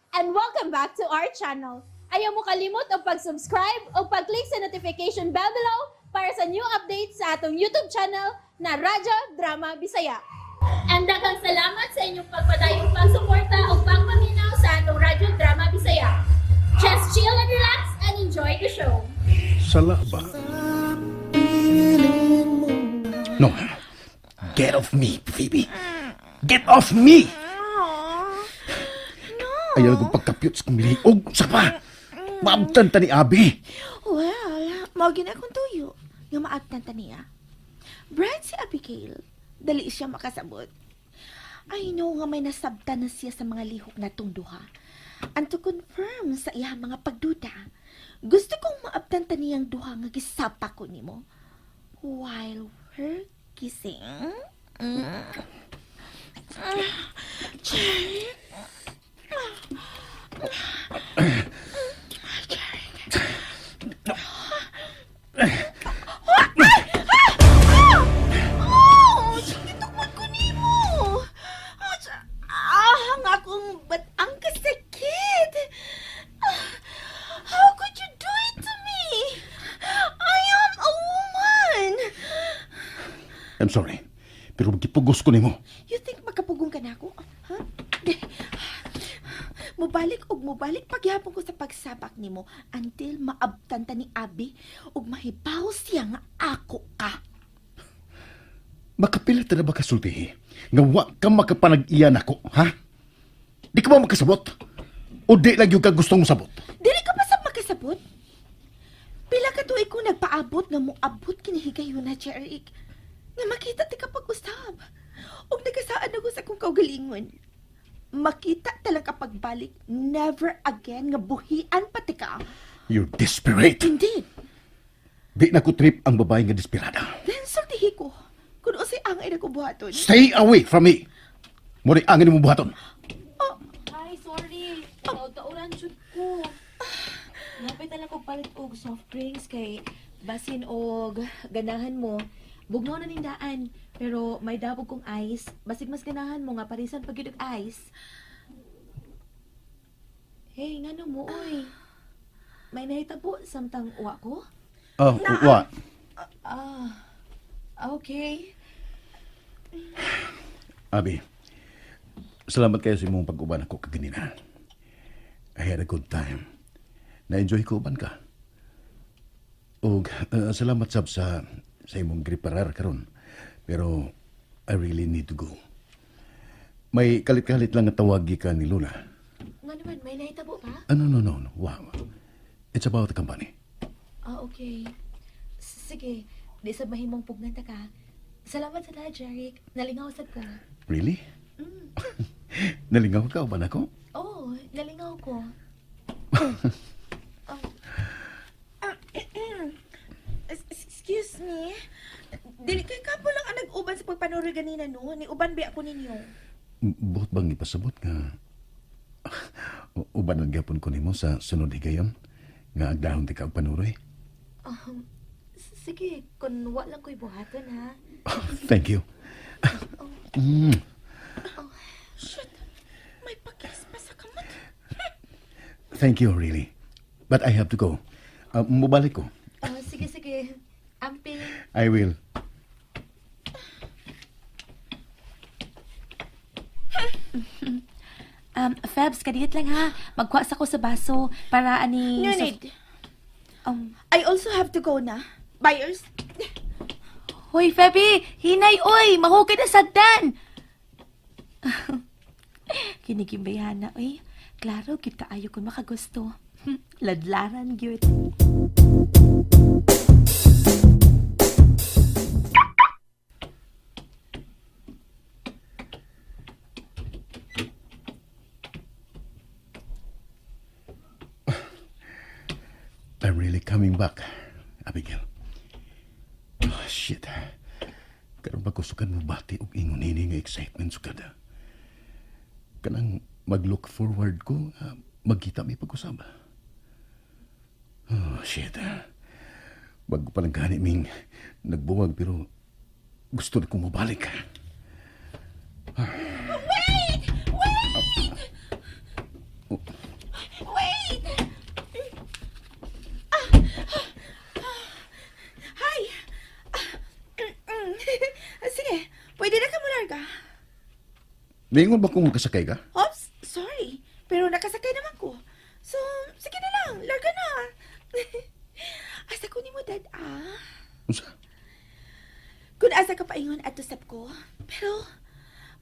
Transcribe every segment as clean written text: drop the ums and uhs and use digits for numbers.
And welcome back to our channel. Ayaw mo kalimot og pag-subscribe o pag-click sa notification bell below para sa new updates sa atong YouTube channel na Radyo Drama Bisaya. And daghang salamat sa inyong pagpadayong pagsuporta o pagpaminaw sa atong Radyo Drama Bisaya. Just chill and relax and enjoy the show. Sala ba? No. Get off me, Phoebe. Get off me! Ayaw kong pagkapyot sa kong liog. Sa pa! Maabtan ta ni Abi. Well, mao gyud akong tuyo nga maabtan ta niya. Bright si Abigail. Dali siya makasabot. I know nga may nasabtan na siya sa mga lihok natong duha. And to confirm sa iyang mga pagduda, gusto kong maabtan ta niyang duha nga gisapa ko nimo. While we're kissing. Ah, Jeric. Jeric. Oh, gitukod ko nimo. Oh, ah, ang akong bat-ang kasakit. Ah, how could you do it to me? I am a woman. I'm sorry. Pero gipugos ko nimo. You think makapugong ka nako? Ha? Mubalik og mubalik pagyapon ko sa pagsabak nimo until maabtan ta ni Abi ug mahibaw siya nga ako ka. Makapila ta na ba kasultihi? Nga wa ka makapanag-iya nako, ha? Di ka ba makasabot? O di lang gyud ka gustong mosabot? Dili ka ba sa makasabot? Pila ka tuig ko nagpaabot nga moabot kini higayuna, Jeric. Nga makita ti ka pag-usab. Ug nagasaad ako sa akong kaugalingon. Makita talang kapagbalik, never again nga buhian pati ka. You're desperate. Indeed. Di na ko trip ang babae nga desperada. Then sultihi ko. Kung unsay angay na ko buhaton. Stay away from me. Mao ni angay mo buhaton. Ay, sorry. Taud-tauran jud ko. Lapit na lang kog palit og soft drinks kay basin og ganahan mo. Bugnaw na nindaan, pero may dabog kong ice. Basig mas ganahan mo nga parisan pag og ice. Hey, ngano mo oy? May nahitabo samtang uwa ko? Oh, wa. Ah, okay. Abi, salamat kayo sa imong pag-uban ako kaganina. I had a good time. Na-enjoy ko uban ka. Og salamat sab sa imong griparar karon. Pero I really need to go. May kalit-kalit lang nga tawag ka ni Lula. Nga naman, may nahitabo pa? Ah, no, no, no, no. Wow. It's about the company. Ah, okay. Sige, di sa mahimong pugnan ta ka. Salamat sa lahat, Jeric. Nalingaw sad ko. Really? Nalingaw ka uban ako? Oo, oh, nalingaw ko. Excuse me. Dili kay kapo lang ang nag-uban sa pagpanuroy ganina, no? Ni uban ba ako ninyo? Buot bang ipasabot nga uban ang gyapon ko nimo sa sunod higayon nga agdahon ti ka og panuroy? Sige, kung wa lang ko'y buhaton, ha? Thank you. Shit. May pakis pa sa kamot. Thank you, really. But I have to go. Mubalik ko. Ah, sige, sige. Amping. I will. Febs, kadiyot lang ha. Magkuha sa ko sa baso para ani. No need. I also have to go na. Buyers. Hoy, Feby! Hinay, oy! Mahukay na sagdan! Kinigimbayhana, oy. Klaro, gyud kaayo kung makagusto. Ladlaran, gyud. I'm really coming back, Abigail. Oh, shit. Karon pa ko sukad mo bati og ingon nini nga excitement sukad. Kanang mag-look forward ko, magkita mi pag-usab. Oh, shit. Bago pa lang gani ming nagbuwag pero gusto na kong mabalik. Wait! Wait! Oh. Ningon ba kung makasakay ka? Oops, sorry. Pero nakasakay naman ko. So, sige na lang. Larga na. Asa ko nimo, Dad, ah? Unsa? Kung asa ka paingon ato sab ko. Pero,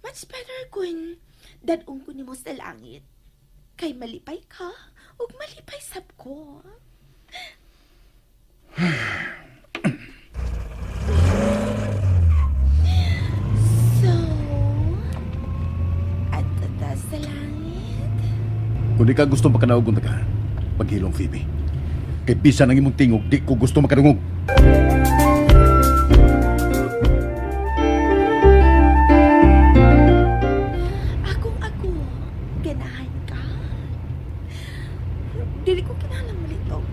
much better kung dadong ko nimo sa langit. Kay malipay ka, ug malipay sab ko. So, ato ta sa langit. Kung di ka gusto makanaog unta ka, paghilom, Phoebe. Kay bisan ang imong tingog, di ko gusto makadungog. Akong ako, ganahan ka. Dili ko kinahanglan malito.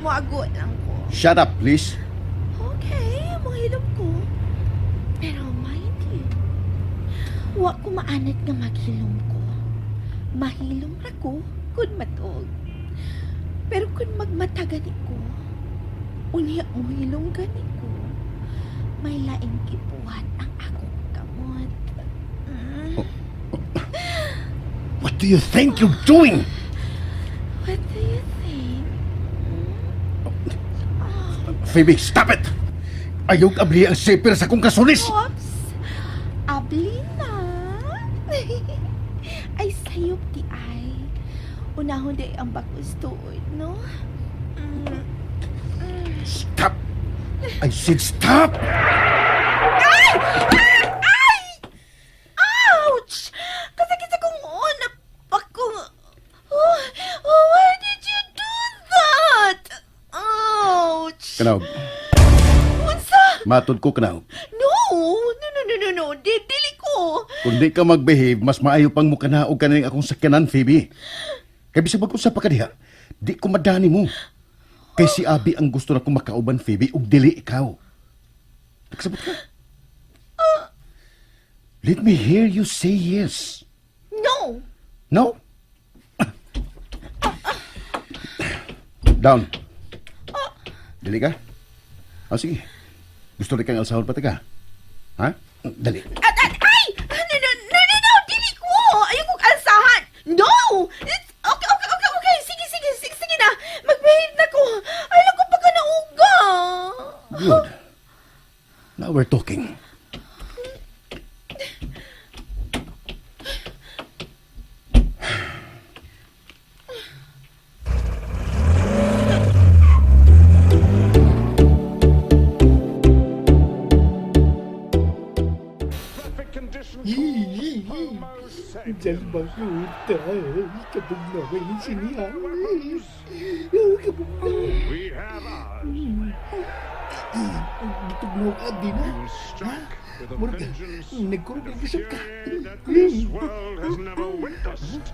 Moago lang ko. Shut up, please. Okay, mahilom ko. Pero mind you, wa ko maanad nga maghilom ko. Mahilom ra ko kung matog. Pero kung magmata gani ko, unya mohilom gani ko, may laing gibuhat ang akong kamot. Mm. What do you think you're doing? What do you think? Phoebe, stop it! Ayaw abli ang zipper sa akong kasulis! Oops! Abli na! Ay, sayop di ay. Unahon di ang bakus tuod, no? Mm. Stop! I said stop! Ay! Ay! Ouch! Kasakit sa kong una. Akong... Oh, oh, why did you do that? Ouch! Kanaog, Unsa? matod ko kanaog. No! No, no, no, no, no. Di, dili ko. Kung di ka mag-behave, mas maayo pang mukanaog ka na akong sakyanan, Phoebe. Kay bisag mag-usap pa ka diha, di ko madani mo. Kay si Abby ang gusto na kong makauban, Phoebe, ug dili ikaw. Nagsabot ka? Let me hear you say yes. No! No? Down. Dili ka? Ah, sige. Gusto rin kang alsahon pati ka? Ha? Dali. At, at, ay! No, no, no, no, no! Dili ko! Ayaw kong alsahan! No! It's, okay, okay, okay, okay. Sige, sige, sige, sige na. Mag-behave na ko. Ayaw ko pa ka nauga. Good. Now we're talking. Diyan bakuta, kabog na ko yung sinihan. Kabog na. We have ours. Gitugno ka, di na. We'll strike with a Murag, vengeance nagkurog and a ang isip ka. fury that this world has never witnessed.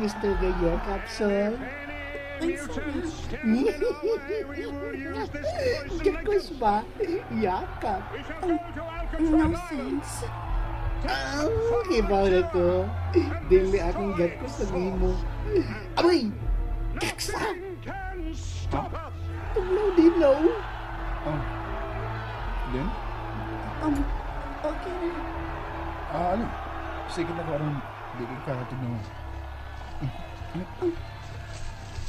Gusto gaya, kapsol. Any mutants stand in our way, we will use this poison Jakos against ba? Yakap. We shall go to Alcatraz No Island. sense. Ah, kibaw na ko. Dili akong gakos sa nimo. Aray! Kaksa! Nothing can stop us. Tugnaw dilaw. Oh. Din? Okay na. Ah, ano? Sige na ko aron di ko kakatugnaw.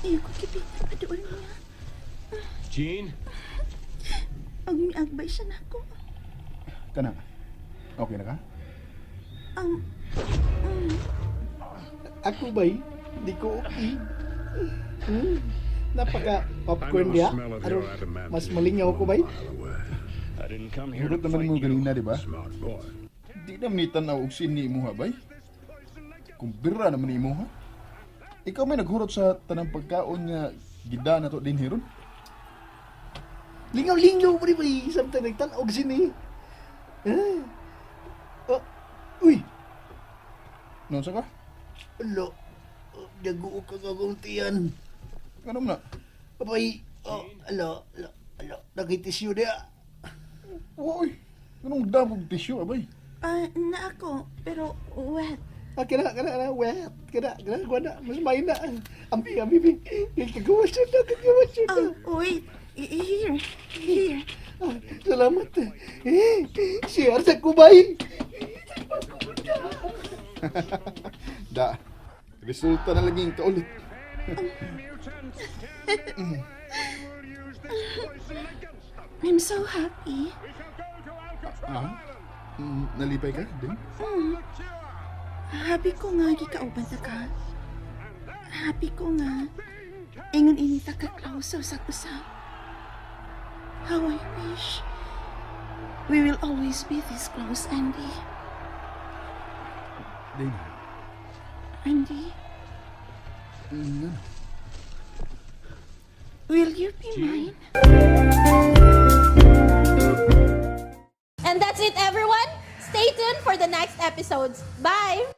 Ayaw ko kipitan pa doon niya. Jean? Ang miagbay siya na ako. Kana. Okay na ka? Ako ba'y? Di ko okay. Hmm. Napaka popcorn I know the niya. smell of Aron, your adamantine mas malingaw ko ba'y? from a mile away. I didn't come here Hurot to naman fight mo you, ganina, di ba? smart boy. Di na ni tan-aw og sin ni imuha bay. Kung bira naman ni imuha. Ikaw may naghurot sa tanang pagkaon nga gida na to din hiron. Lingaw-lingaw pa rin ba'y? Samtang nagtan-og sini. Ah. Oh. Uy! Noon sa ka? Alo. Naguo ka akong tiyan. Ano man na? Abay. Oh, alo, alo, alo. Nakitisyo niya. Uy, anong damog tissue abay? Ah, na ako. Pero, wet. Ah, kana, kana, kana, wet. Kana, kana, kana, mas may na. Ambi, ambi, ambi. Kagawa siya na, kagawa siya na. Oh, wait. Here. Here. Ah, salamat. Eh, share sa kubay. Da. Resulta na laging kaulit. I'm so happy. Ah? Nalipay ka din? Happy ko nga gikauban ta ka. Happy ko nga ingon ini ta ka close sa usag usa. How I wish we will always be this close, Andy. Dana. Andy, Ano? will you be mine? And that's it, everyone. Stay tuned for the next episodes. Bye!